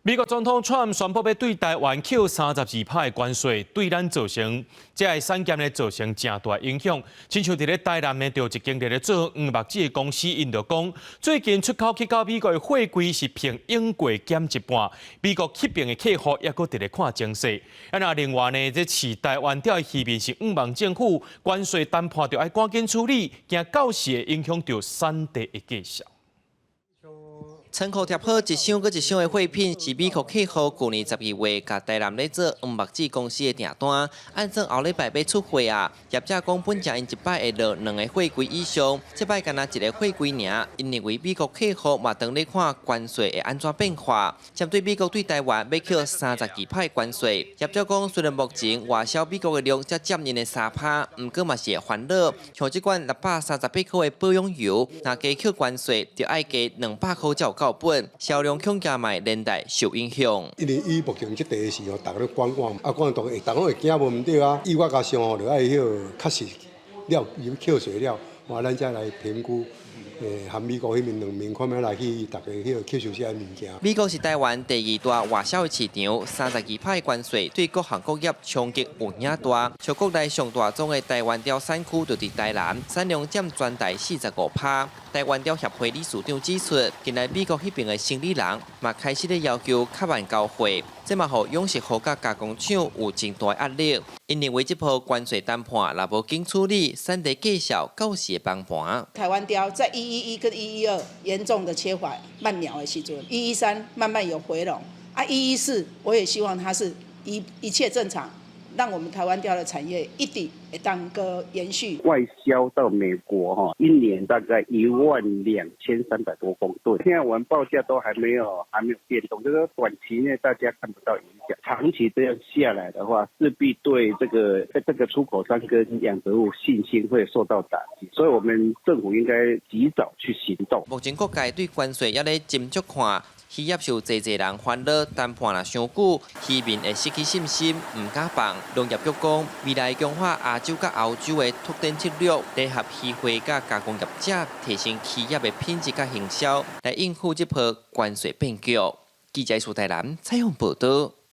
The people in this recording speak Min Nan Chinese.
美國總統川普宣布欲對台灣扣32%的關稅，對咱造成這个產業呢造成誠大影響。親像佇咧台南呢，就一間佇咧做黃目子的公司，𪜶就講最近出口去到美國的貨櫃是平應過減一半，美國彼爿的客戶猶閣佇咧看情勢。啊，那另外呢，這飼台灣釣的漁民是向望政府關稅談判著愛趕緊處理，驚到時會影響著產地的價數。倉庫疊好一箱閣一箱的貨品，是美國客戶舊年12月共台南咧做黃目子公司的訂單。按算後禮拜欲出貨啊，業者講本來𪜶一擺會落兩個貨櫃以上，這擺干焦一個貨櫃爾。𪜶認為美國客戶嘛當咧看關稅會按怎變化。針對美國對台灣欲扣32%關稅，業者講雖然目前外銷美國的量才佔𪜶的3%，毋過嘛是會煩惱。像這款638塊的保養油，若加扣關稅，就愛加200塊才有夠本，銷量恐驚嘛連帶受影響。因為以目前這塊是吼，逐家咧觀望，啊，觀望會逐家會驚無毋對啊。以我加上吼，就愛彼個確實了，入扣稅了，哇，咱才來評估。和美國彼面兩面看欲來去，逐家彼個吸收這个物件。美國是台灣第二大外銷的市場，32%關稅對各行各業衝擊有影大。像國內上大宗的台灣鯛產區就佇台南，產量佔全台45%。台灣鯛協會理事長指出，近來美國彼爿的生理人嘛開始咧要求較慢交貨，這嘛予養殖戶佮加工廠有真大壓力。𪜶認為這波關稅談判若無緊處理，產地價數到時會崩盤。台灣鯛在111跟112嚴重的缺乏慢苗的時陣，113慢慢有回籠，啊114我也希望它是一切正常，讓我們台灣鯛的產業一直會當閣延續。外銷到美國哈，一年大概12,300多公噸。現在我們報價都還沒有變動，就是說短期內大家看不到影響，長期這樣下來的話，勢必對這個出口商跟養殖戶信心會受到打擊，所以我們政府應該及早去行動。目前各界對關稅猶咧斟酌看。漁業受濟濟人煩惱，談判若傷久，漁民會失去信心，毋敢放。農業局講，未來強化亞洲佮歐洲的拓展策略，聯合漁會佮加工業者，提升漁業的品質佮行銷，來應付這波關稅變局。記者蘇台南採訪報導。